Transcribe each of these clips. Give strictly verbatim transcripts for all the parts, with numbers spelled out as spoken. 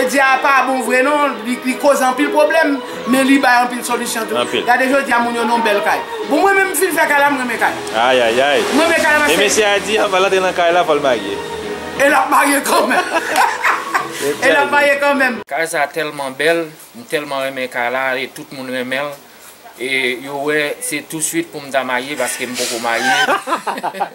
Jodi a pa bon vre non, li, li koze anpil pwoblèm, men li bay anpil solisyon tou. Anpil. Gade jodi a moun yo nan bèl kay. Bon, mwen menm m fin fè kay la, m renmen kay. Ayayay. M renmen kay la. E paske mesye a di, anvan l antre nan kay la, fò l marye. E l ap marye kanmenm. E l ap marye kanmenm. Kay sa tèlman bèl, m tèlman renmen kay la, e tout moun renmen l. E yo wè, se touswit pou m ta marye, paske m poko marye.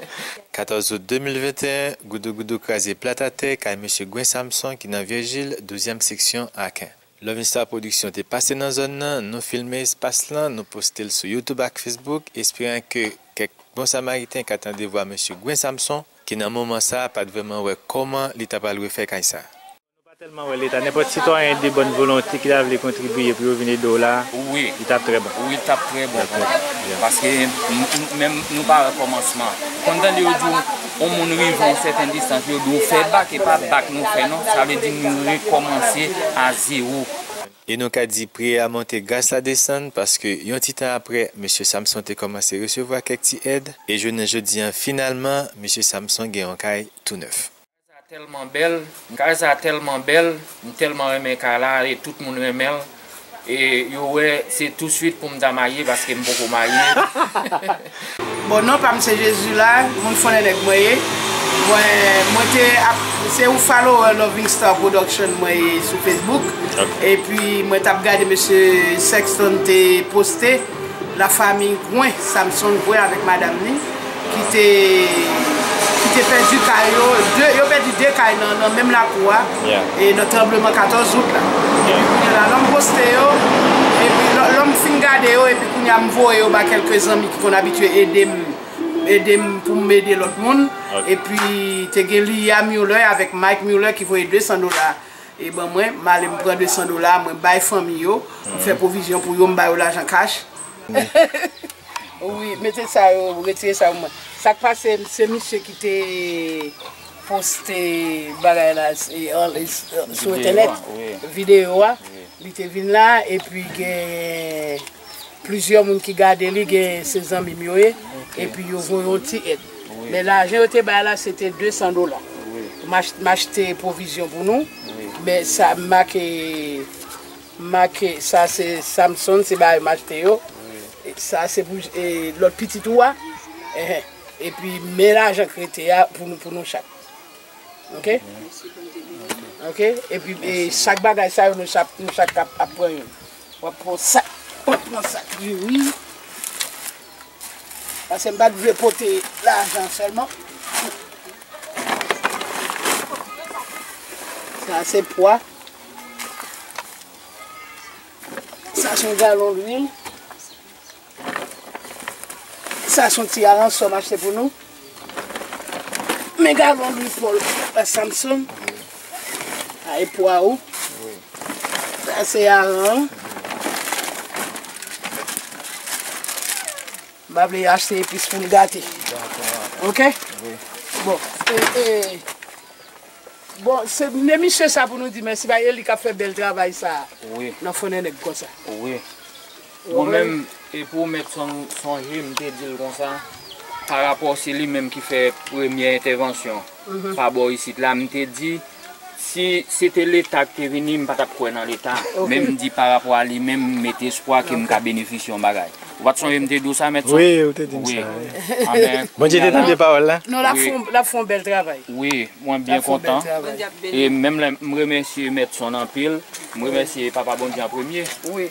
Katòz out de mil venteyen, goudougoudou kraze plat atè kay mesye Gwen Samson ki nan Vye Jil, douzyèm seksyon Aken. Loving Star Production te pase nan zòn nan, nou filme espas lan, nou poste l sou YouTube ak Facebook, esperan ke kèk bon samariten ka tande vwa mesye Gwen Samson, ki nan moman sa a pa t vrèman wè kòman li ta pral refè kay sa. Nou pa tèlman wè Leta, nenpòt sitwayen de bòn volonte ki ta vle kontribiye pou yo vin ede w la, wi, li t ap trè bon. Wi, l t ap trè bon. Paske m- m- menm nou pa wè kòmansman. Konn tande yo di w, yon moun rive yon sèten distans, yo di w fè bak, e pa bak nou fè non. Sa vle di nou rekòmanse a zewo. E nou ka di priye a monte, gras la desann, paske yon ti tan apre, mesye Samson te kòmanse resevwa kèk ti èd, e jounen jodi a, finalman, mesye Samson gen yon kay tou nèf. Sa tèlman bèl, kay sa tèlman bèl, m tèlman renmen kay la, e tout moun renmen l. E yo wè, se touswit pou m ta marye, paske m poko marye. Bon, non pa m se Jezi la, moun Fonnènèg mwen ye. Mwen, mwen te ap, se yon follower Loving Star Production mwen ye sou Facebook. Ok. Epi mwen t ap gade mesye Sexton te poste, la famille Gwen, Samson Gwen avèk madanm li, ki te, ki te pèdi kay yo, de, yo pèdi de kay nan, nan menm lakou a, yeah, e nan tranbleman katòz out la. Yeah. Epi kounye a la, lè m poste yo, epi lè, lè m fin gade yo, epi kounye a m voye yo ba kèlke zanmi ki konn abitye ede m, ede m pou m ede lòt moun. Ok. Epi te gen Lia Muller avèk Mike Muller ki voye de san dola e ban mwen, m ale m pran de san dola, mwen bay fanmi yo, m fè pwovizyon pou yo, m ba yo lajan kach. Wi, mete sa yo, retire sa yo mwen. Sa k pase, se misye ki te poste bagay la, e, an, e, sou entènèt, videyo a, li te vin la, epi gen plizyè moun ki gade li, gen se zanmi m yo ye, epi yo voye yon ti èd. Men lajan yo te bay la, se te de san dola. M ach-, m achte pwovizyon pou nou, men sa make, make, sa se Samson, se bagay m achte yo. Sa se pou, e, lòt pitit ou a. Enhen. Epi men lajan k rete a pou nou, pou nou chak. Ok? Ok? Epi, e, chak bagay sa yo, nou chak, nou chak ap, ap pran youn. W ap pran sak, w ap pran sak diri. Paske m pa t vle pote lajan sèlman. Sa se pwa. Sa se yon galon lwil. Sa se yon ti aransò m achte pou nou. Men galon lwil Paul la Samson. Sa e pwa ou. Sa se aran. M pa vle achte epis pou m gate. Ok? Bon, e, e, bon, se men misye sa pou nou di mèsi, bay e li k ap fè bèl travay sa nan Fonnènèg konsa. Wi. Mwen menm, e pou Mèt Son-, sonje, m te di l konsa, parapò se li menm ki fè premyè entèvansyon pa bò isit la, m te di, si se te Leta ki te vini, m pa t ap kwè nan Leta. Ok. Men m di parapò a li menm, m mete espwa ke m ka benefisye yon bagay. Ou pa t sonje m te di w sa, Mèt Son? Wi, ou te di m sa, wi. Amen. Bondye te tande pawòl la? Non, l ap fè yon, l ap fè yon bèl travay. Wi, mwen byen kontan. E menm lè m remèsye Mèt Son anpil, m remèsye Papa Bondye an premye. Wi.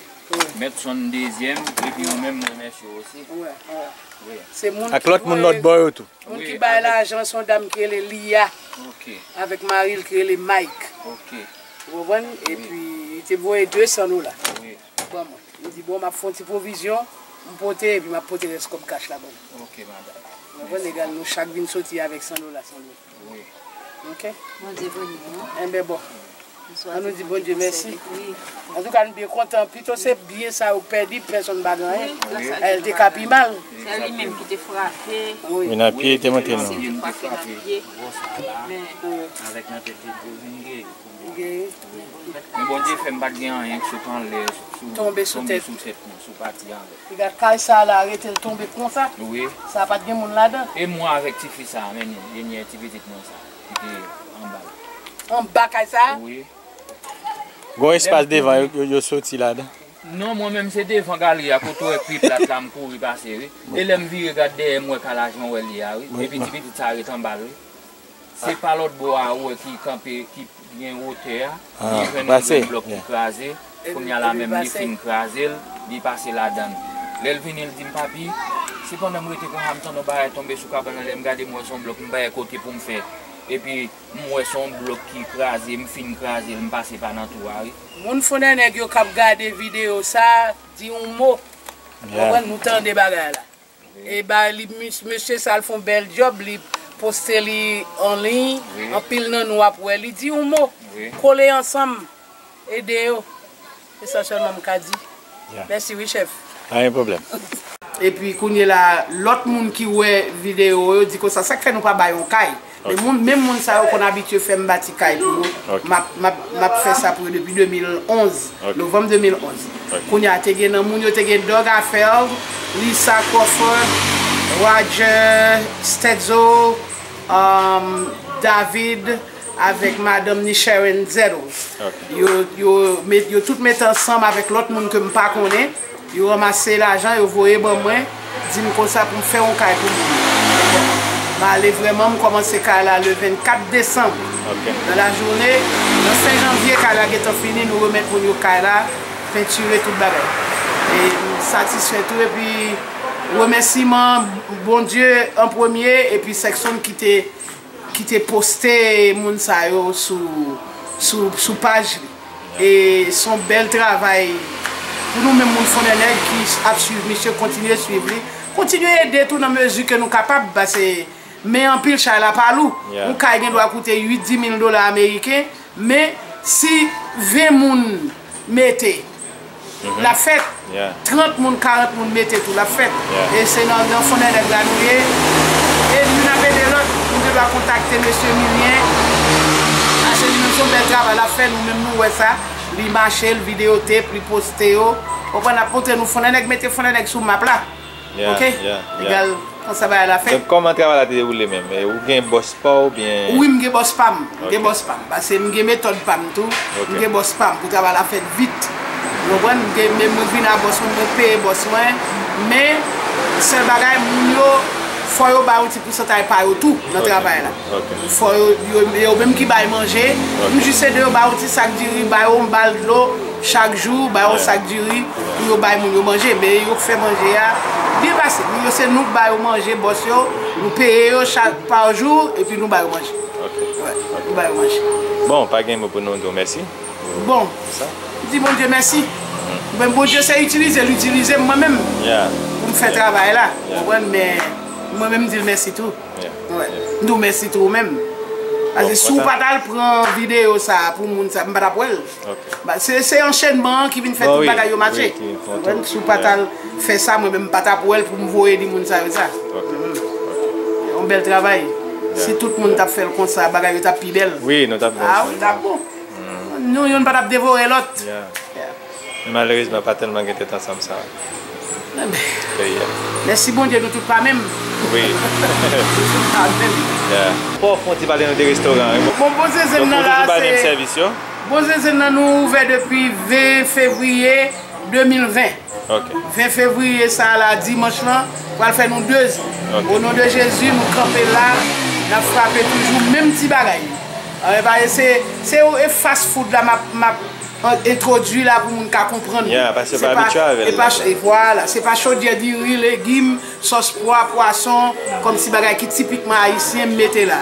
Mèt Son dezyèm, epi ou menm, m remèsye w osi. Wi, wi. Wi. Se moun ak lòt moun lòt bò yo tou. Moun ki bay lajan, se yon dam ki rele Lia. Ok. Avèk mari l ki rele Mike. Ok. Ou konprann? Epi, li te voye de san dola ban mwen. Li di, bon, m ap fè yon ti pwovizyon, m pote, epi m ap pote rès kòb kach la ban nou. Ok, madanm. Ou konprann? Egal, nou chak vin soti avèk san dola, san dola. Wi. Ok? Bondye beni nou. Enben, bon. An nou di Bondye mèsi. Wi. Antouka, nou byen kontan. Pito se byen sa yo pèdi, pèsonn pa gen anyen. Wi. El te ka pi mal. Se li menm ki te frape. Wi. Vin a pye, te monte non. Li te frape. Gwo sa la. Avèk nan tèt li, gwo vin geri. Geri. Men Bondye fè m pa t gen anyen k sot anlè, sou, tonbe sou tèt mwen, sou pati anlè. Piga kay sa la rete l tonbe konsa. Wi. Sa pa t gen moun ladan. E mwen avèk tifi sa, men, Lenie, ti pitit mwen sa, ki te anba l. Anba kay sa? Wi. Gon espas devan, yo, yo, yo soti ladan. Non, mwen menm se devan galri a kote w wè pye plat la m kouri pase wi. E lè m vire gad dèyè m wè kalaj mwen wè li a wi. Epi ti pitit sa ret anba l wi. Se pa lòt bò a ou wè ki kanpe, ki gen wotè a. Li jwenn yon grenn blòk ki kraze. Kounye a la menm li fin kraze l, li pase ladan l. Lè l vini l di m, "Papi, se pandan m rete konsa m tande yon bagay tonbe sou kabann nan, lè m gade m wè se yon blòk m pa wè kote pou m fè. Epi m wè se yon blòk ki kraze, m fin kraze l, m pase pa nan twou a wi." Moun Fon Nènèg yo k ap gade videyo sa, di yon mo. Konprann, nou tande bagay la. E ba li, mesye sa l fè yon bèl djòb, li poste li an liy, anpil nan nou ap wè, li di yon mo, kole ansanm, ede yo. Se sa sèlman m ka di. Mèsi wi, chèf. Pa gen pwoblèm. Epi kounye la, lòt moun ki wè videyo yo di konsa, sa k fè nou pa bay yon kay? Men moun, menm moun sa yo konn abitye fè m bati kay pou yo. M ap, m ap, m ap fè sa pou yo depi de mil onz, novanm de mil onz. Kounye a, te gen nan moun yo, te gen Doug Afeld, Lisa Crawford, Roger Stetzo, um, David, avèk madanm ni Sharon Zettles. Yo, yo, met, yo tout mete ansanm avèk lòt moun ke m pa konnen. Yo ranmase lajan, yo voye ban mwen, di m konsa pou m fè yon kay pou moun. M ale vrèman, m kòmanse kay la le vennkat desanm. Nan lajounen, nan senk janvye, kay la gentan fini, nou remèt moun yo kay la, pentire tout bagay. E m satisfè tou, epi remèsiman Bondye an premye, epi Sexton ki te ki te poste moun sa yo sou, sou, sou paj li. E se yon bèl travay pou nou menm moun Fon Nènèg ki ap swiv misye, kontinye swiv li. Kontinye ede tou nan mezi ke nou kapab, paske men anpil chay la pa lou. Yon kay gen dwa koute uit, dis mil dola ameriken, men si ven moun mete, l ap fèt. Trant moun, karant moun mete tou, l ap fèt. E se nan, nan Fon Nènèg la nou ye. E youn ap ede lòt, nou te dwa kontakte mesye Milien. Paske li menm se yon bèl travay l ap fè, nou menm nou wè sa. Li mache, l videotep, li poste yo. Konprann, l ap montre nou Fon Nènèg, mete Fon Nènèg sou map la. Oke? Egal, konsa bagay la fèt. Donk, kòman travay la te dewoule menm? E ou gen bòs pa w oubyen? Wi, m gen bòs pa m. M gen bòs pa m. Paske m gen metòd pa m tou. M gen bòs pa m pou travay la fèt vit. Ou konprann? M gen, men mwen vin a bòs mwen, mwen peye bòs mwen. Men, sèl bagay, moun yo, fò yo ba yon ti pousantay pa yo tou nan travay la. Fò yo, yo, yo menm ki bay manje. M jis ede yo ba yon ti sak diri, ba yo yon bal dlo. Chak jou, ba yo sak diri pou yo bay moun yo manje. Men yo k fè manje a byen pase. Yo se nou k ba yo manje, bòs yo. Nou peye yo chak pa jou, epi nou ba yo manje. Wi, nou ba yo manje. Bon, pa gen mo pou nou di w mèsi. Bon, m di Bondye mèsi. Men Bondye se itilize l itilize m mwen menm pou m fè travay la. Ou konprann? Men mwen menm m di l mèsi tou. Wi. M di w mèsi tou ou menm. Paske si w pa t al pran videyo sa a pou moun sa, m pa t ap wè l. Ba, se, se anchenman an ki vin fè tout bagay yo mache. Ou konprann? Si w pa t al fè sa, mwen menm m pa t ap wè l pou m voye di moun sa yo sa. Yon bèl travay. Si tout moun t ap fè l konsa, bagay yo t ap pi bèl. Wi, nou t ap bon. A wi, t ap bon. Nou youn pa t ap devore lòt. Men malerezman, pa tèlman gen tèt ansanm sa. Mèsi Bondye, nou tout pa menm. Wi. Nou tout pa menm. Fò w fè yon ti pale nou de restoran an wi. Bon, bon zenzenn nan la, se, bon zenzenn nan nou ouvè depi ven fevriye de mil ven. Ven fevriye sa a la, dimanch lan, pral fè nou de zan. O non de Jezi, nou kanpe la, n ap frape toujou menm ti bagay. Anyen pa se, se e fast food la m ap, m ap entwodui la pou moun ka konprann. Paske yo pa abitye avè l. E pa, e vwala, se pa chodyè diri, legim, sòs pwa, pwason, kòmsi bagay ki tipikman ayisyen m mete la.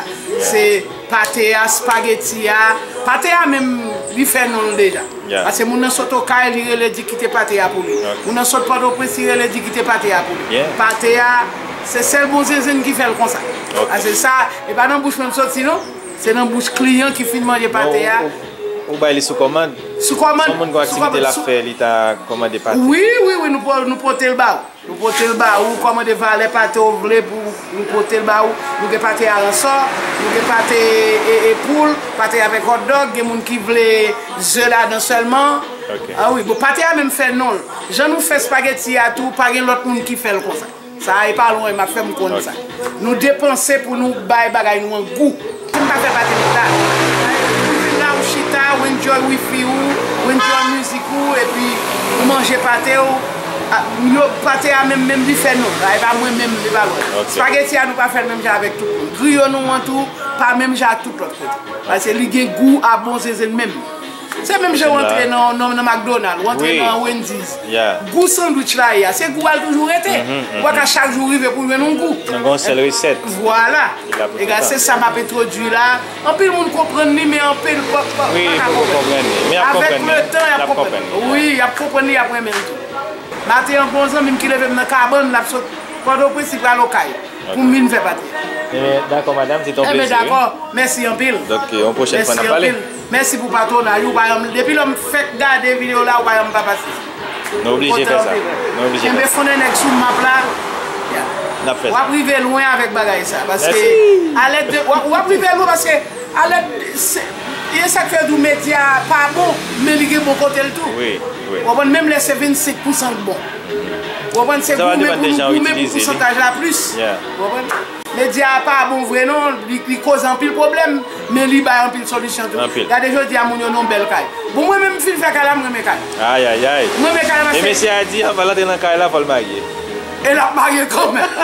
Se pate a, spageti a. Pate a menm, li fè non l deja. Paske moun nan sot Okay, li rele di kite pate a pou li. Moun nan sot Pòtoprens, li rele di kite pate a pou li. Pate a, se sèl bon zenzenn ki fè l konsa. Paske sa, e pa nan bouch mwen l soti non. Se nan bouch kliyan ki fin manje pate a. Ou, ou, ou bay li sou kòmand? Sou kòmand. Si yon moun gen aktivite l ap fè, li ta kòmande pate? Wi, wi, wi, nou po-, nou pote l ba ou. Nou pote l ba ou, kòmande valè pate ou vle pou nou pote l ba ou. Nou gen pate aransò, nou gen pate e, e poul, pate avèk hot dog, gen moun ki vle ze ladan sèlman. A wi, bon, pate a menm fè non l. Jan nou fè spageti a tou, pa gen lòt moun ki fè l konsa. Sa a e pa lwen m ap fè m konn sa. Nou depanse pou nou bay bagay nou an gou. Pou n pa fè pati nou ta. Ou vin la, ou chita, ou vin enjoy wifi ou, ou enjoy mizik ou, epi ou manje pate w. A, yo, pate a menm, menm li fè nou. A, e pa mwen menm, li pa lòt. Ok. Spageti a, nou pa fè l menm jan avèk tout moun. Griyo nou an tou, pa menm jan ak tout lòt kote. Paske li gen gou a bon zenzenn menm. Se menm jan w antre nan, nan, nan McDonald, w antre nan Wendy's. Yeah. Gou sandwich la ye a, se gou a l toujou rete. Ou pa ka chak jou rive pou jwenn yon gou. Nou gen yon sèl resèt. Vwala. Egal, se sa m ap entwodui la. Anpil moun konprann li, men anpil pa, pa, pa ka konprann. Wi, poko konprann li. Men y ap konprann li. Avèk letan, y ap konprann li. Wi, y ap konprann li, y ap renmen l tou. Maten an, gon zanmi m ki leve m nan kabann, l ap sot Pòtoprens, li pral Okay pou m vin fè pate. Ebyen, dakò, madanm, se te yon plezi, wi. Ebyen, dakò. Mèsi anpil. Donk, yon pwochèn fwa n ap pale. Mèsi anpil. Mèsi pou patwonaj ou, pa janm, depi lè m fèk gade videyo la, ou pa janm pa pase. Nou oblije fè sa. Nou oblije fè sa. Kenbe fon nèg sou map la. N ap fè sa. W ap rive lwen avèk bagay sa, paske alèd de, w ap, w ap rive lwen paske alèd, se, e sa k fè yo di w medya a pa bon, men li gen bon kote l tou. Wi, wi. W konprann, menm lè se vennsenk pousan k bon. W konprann, se goumen pou nou goumen pou pousantaj la plis. W konprann? Medya a pa bon vre non, li, li koze anpil pwoblèm, men li bay anpil solisyon tou. Anpil. Gade jodi a moun yo nan yon bèl kay. Bon, mwen menm m fin fè kay la, m renmen kay. Ayayay. M renmen kay la paske. E mesye a di, anvan l antre nan kay la, fò l marye. E l ap marye kanmenm.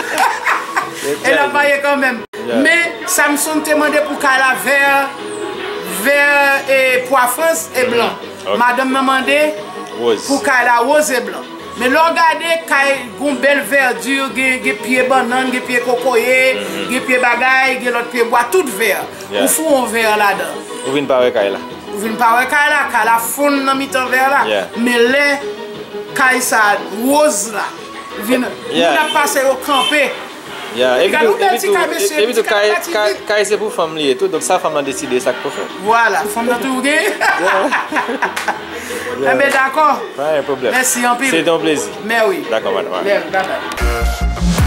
E l ap marye kanmenm. Yeah. Men, Samson te mande pou kay la vè, vè, e, pwa frans e blan. Ok. Madanm nan mande pou kay la woz e blan. Men lè w gade kay, gon bèl vèdi, gen, gen pye bannann, gen pye kokoye, gen pye bagay, gen lòt pye bwa, tout vè. Yeah. Ou foure yon vè ladan. Ou vin pa wè kay la. Ou vin pa wè kay la, kay la fonn nan mitan vè la. Yeah. Men lè kay sa woz la, vin, moun ap pase, yo kanpe. Yeah. Epi tou, epi tou, kay, kay se pou fanm li ye tou, donk sa fanm nan deside, sa k pou fèt. Vwala, fanm nan toujou genyen. Yeah. Enben, dakò. Pa gen pwoblèm. Mèsi anpil. Se te yon plezi. Mèsi. Dakò, madanm. Mèsi, bye bye.